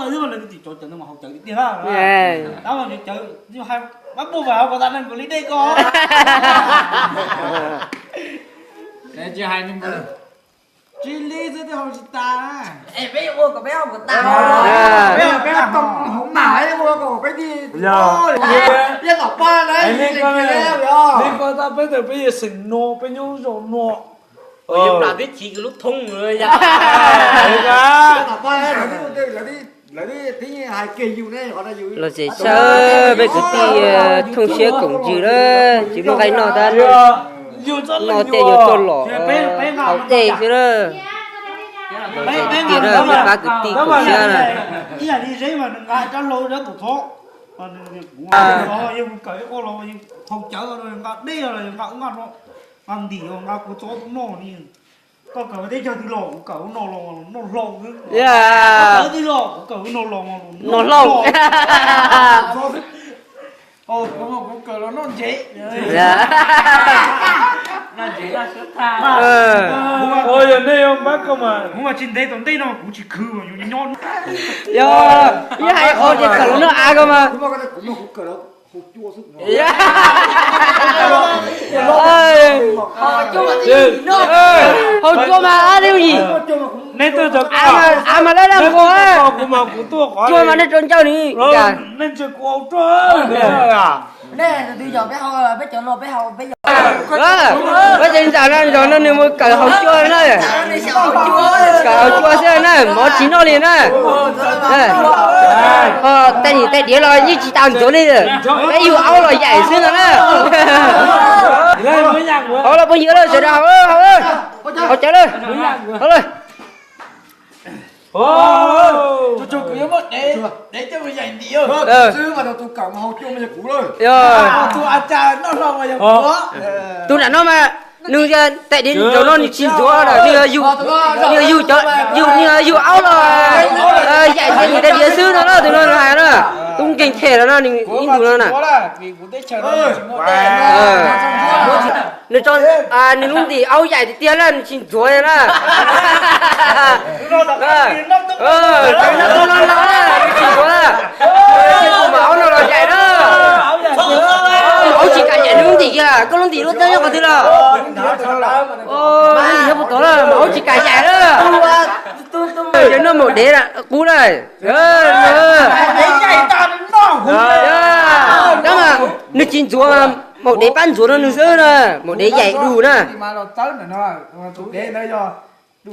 Xwb mas lawv twb tsis cov cawv ntawd mas haus cawv tiag tiag na. Tab mas cov cawv hais mas puas vam haus kom tas nees nkaus li dej ko. Tsis hais nees nkaus li. Tsis li xwb twb haus tsis tas. Peb ua kom peb haus kom tas. Peb ua kom peb haus kom peb ti. Peb tom paj na. Li ko tab peb tawm peb yog xeem no peb nyob zaum no. Plam peb chiv lub thoob. Los tseem sawb peb kwv tij thooj siab koom ywg na, tsis muaj nqaij noj tab, noj tej yuav tuaj lom haus dej xwb na. Los tseem tiag na, peb pab kwv tij koom siab na. Haus cawv nqa dej, nqa nqa nqa ntim nqa kuv txob noj ni. Koj kawm teb chaws twg los kuv kawm no los noj hlau xwb. Koj kawm twg los kuv kawm no los noj hlau. Kuv kawm los noj ntsev. Yog nej yuav npab koj mas kuv mas tsis ntev tom ntej no kuv tsis khwv yus nyob. Yog, ib hais qhov ces kawm los noj av ko mas. Haus cua mas ab li yim. Av mas lab lab nqua. Cua mas nej rau ncauj ni. Peb cov ntxawm no zog no nws mus kawm haus cua na. Kawm haus cua xwb na, mov tsis noj li na. Ho tais nim tais diav los yeej tsis tau ntxuav li. Peb yug aub los yaim xwb no na. Haus los phooj ywg, sawv daws haus, haus cawv lawm. Haus lawm. Tus nram no mas nws tais diav zaum no nws tsis ntxuav lawm, nws yug, nws yug cov, yug, nws yug aub los yaim tais nim tais diav xwb no na, tus no hais na. Tub nkeeg khe los no nws ib ntus no na. Nws, nws lub ntim aub yaim tiag tiag na, nws tsis ntxuav na. Noj tub no los na, nws tsis ntxuav. Mas aub no los yaim na. Mas aub tsis kam yaim nws lub ntim kiag, koj lub ntim lub teeb nyob qhov twg los? Lub ntim nyob puag tod na, mas aub tsis kam yaim na. Ces noj maum dev qub na. Tab mas nws tsis ntxuav, maum dev pab ntxuav no nws xwb na, maum dev yaim dus na. Tus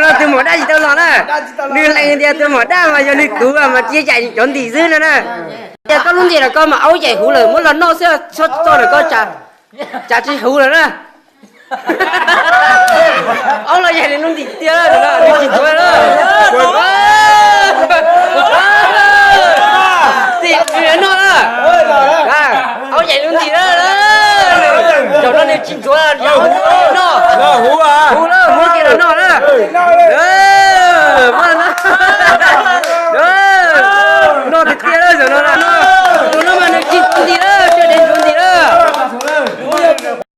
no tus maum daj tsis tau los na. Nws lees tias tus maum daj mas yog nws kuv mas tsis yaim cov ntim xwb no na. Tias koj lub ntim los koj mas aub yaim huv lawm, muab los noj xwb, txhob txo lawm koj tsav tsis huv lawm na. Aub los yaim nws lub ntim tiag, nws tsis ntxuav na. Tim noj na. Aub yaim lub ntim na. Zaum no nws tsis ntxuav, yog huv no. Huv na, muab kiag los noj na. Noj tiag tiag lawm zaum no na. Tus no mas nws tsis ntxuav ntim.